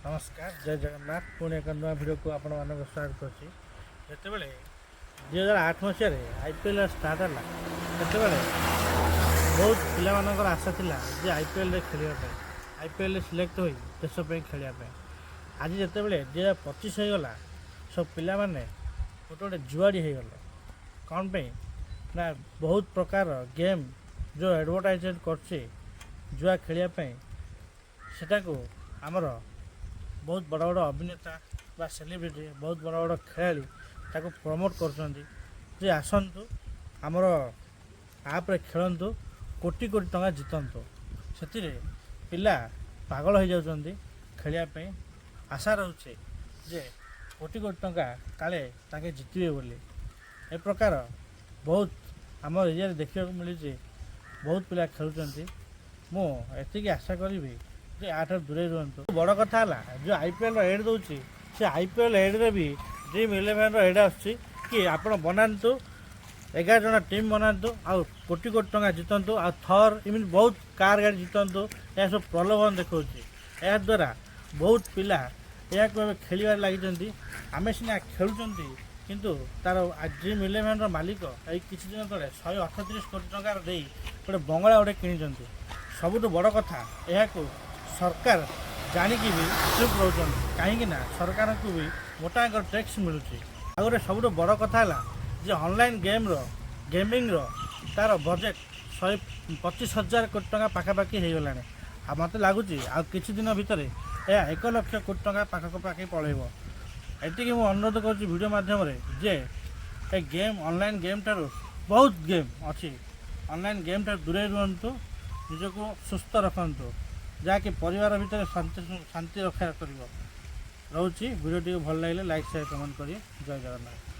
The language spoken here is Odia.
ନମସ୍କାର, ଜୟ ଜଗନ୍ନାଥ। ପୁଣି ଏକ ନୂଆ ଭିଡ଼ିଓକୁ ଆପଣମାନଙ୍କୁ ସ୍ୱାଗତ କରୁଛି। ଯେତେବେଳେ 2008 ମସିହାରେ ଆଇପିଏଲ୍ ଷ୍ଟାର୍ଟ ହେଲା, ସେତେବେଳେ ବହୁତ ପିଲାମାନଙ୍କର ଆଶା ଥିଲା ଯେ ଆଇପିଏଲ୍ରେ ଖେଳିବା ପାଇଁ, ଆଇପିଏଲ୍ରେ ସିଲେକ୍ଟ ହୋଇ ଦେଶ ପାଇଁ ଖେଳିବା ପାଇଁ। ଆଜି ଯେତେବେଳେ 2025 ହେଇଗଲା, ସବୁ ପିଲାମାନେ ଗୋଟେ ଗୋଟେ ଜୁଆଡ଼ି ହେଇଗଲେ। କ'ଣ ପାଇଁ ନା ବହୁତ ପ୍ରକାର ଗେମ୍ ଯେଉଁ ଆଡ଼ଭର୍ଟାଇଜମେଣ୍ଟ କରୁଛି ଜୁଆ ଖେଳିବା ପାଇଁ, ସେଟାକୁ ଆମର ବହୁତ ବଡ଼ ବଡ଼ ଅଭିନେତା ବା ସେଲିବ୍ରିଟି, ବହୁତ ବଡ଼ ବଡ଼ ଖେଳାଳି ତାକୁ ପ୍ରମୋଟ୍ କରୁଛନ୍ତି ଯେ ଆସନ୍ତୁ, ଆମର ଆପ୍ରେ ଖେଳନ୍ତୁ, କୋଟି କୋଟି ଟଙ୍କା ଜିତନ୍ତୁ। ସେଥିରେ ପିଲା ପାଗଳ ହେଇଯାଉଛନ୍ତି ଖେଳିବା ପାଇଁ। ଆଶା ରହୁଛି ଯେ କୋଟି କୋଟି ଟଙ୍କା କାଳେ ତାଙ୍କେ ଜିତିବେ ବୋଲି। ଏ ପ୍ରକାର ବହୁତ ଆମ ଏରିଆରେ ଦେଖିବାକୁ ମିଳୁଛି, ବହୁତ ପିଲା ଖେଳୁଛନ୍ତି। ମୁଁ ଏତିକି ଆଶା କରିବି ଯେ ୟାଠାରୁ ଦୂରେଇ ରୁହନ୍ତୁ। ବଡ଼ କଥା ହେଲା, ଯେଉଁ ଆଇପିଏଲ୍ର ଏଡ଼୍ ଦେଉଛି, ସେ ଆଇପିଏଲ୍ ଏଡ଼୍ରେ ବି ଡ୍ରିମ୍ ଇଲେଭେନ୍ର ଏଡ଼୍ ଆସୁଛି କି ଆପଣ ବନାନ୍ତୁ, 11 ଜଣ ଟିମ୍ ବନାନ୍ତୁ ଆଉ କୋଟି କୋଟି ଟଙ୍କା ଜିତନ୍ତୁ ଆଉ ଥର୍ ଏମିତି ବହୁତ କାର୍ ଗାଡ଼ି ଜିତନ୍ତୁ। ଏହା ସବୁ ପ୍ରଲୋଭନ ଦେଖାଉଛି। ଏହାଦ୍ୱାରା ବହୁତ ପିଲା ଏହାକୁ ଏବେ ଖେଳିବାରେ ଲାଗିଛନ୍ତି। ଆମେ ସିନା ଖେଳୁଛନ୍ତି, କିନ୍ତୁ ତା'ର ଡ୍ରିମ୍ ଇଲେଭେନ୍ର ମାଲିକ ଏଇ କିଛି ଦିନ ତଳେ 138 କୋଟି ଟଙ୍କାର ଦେଇ ଗୋଟେ ବଙ୍ଗଳା ଗୋଟେ କିଣିଛନ୍ତି। ସବୁଠୁ ବଡ଼ କଥା, ଏହାକୁ ସରକାର ଜାଣିକି ବି ଚୁପ୍ ରହୁଛନ୍ତି, କାହିଁକି ନା ସରକାରଙ୍କୁ ବି ମୋଟା ଅଙ୍କର ଟ୍ୟାକ୍ସ ମିଳୁଛି। ଆଉ ଗୋଟେ ସବୁଠୁ ବଡ଼ କଥା ହେଲା ଯେ ଅନଲାଇନ୍ ଗେମ୍ର, ଗେମିଂର ତା'ର ବଜେଟ୍ 125 ହଜାର କୋଟି ଟଙ୍କା ପାଖାପାଖି ହେଇଗଲାଣି। ଆଉ ମୋତେ ଲାଗୁଛି ଆଉ କିଛି ଦିନ ଭିତରେ ଏହା 1 ଲକ୍ଷ କୋଟି ଟଙ୍କା ପାଖାପାଖି ପଳେଇବ। ଏତିକି ମୁଁ ଅନୁରୋଧ କରୁଛି ଭିଡ଼ିଓ ମାଧ୍ୟମରେ ଯେ ଏ ଗେମ୍, ଅନଲାଇନ୍ ଗେମ୍ ଠାରୁ, ବହୁତ ଗେମ୍ ଅଛି, ଅନଲାଇନ୍ ଗେମ୍ ଠାରୁ ଦୂରେଇ ରୁହନ୍ତୁ, ନିଜକୁ ସୁସ୍ଥ ରଖନ୍ତୁ, ଯାହାକି ପରିବାର ଭିତରେ ଶାନ୍ତି ଶାନ୍ତି ରକ୍ଷା କରିବ। ରହୁଛି। ଭିଡ଼ିଓଟିକୁ ଭଲ ଲାଗିଲେ ଲାଇକ୍, ସେୟାର, କମେଣ୍ଟ କରିବେ। ଜୟ ଜଗନ୍ନାଥ।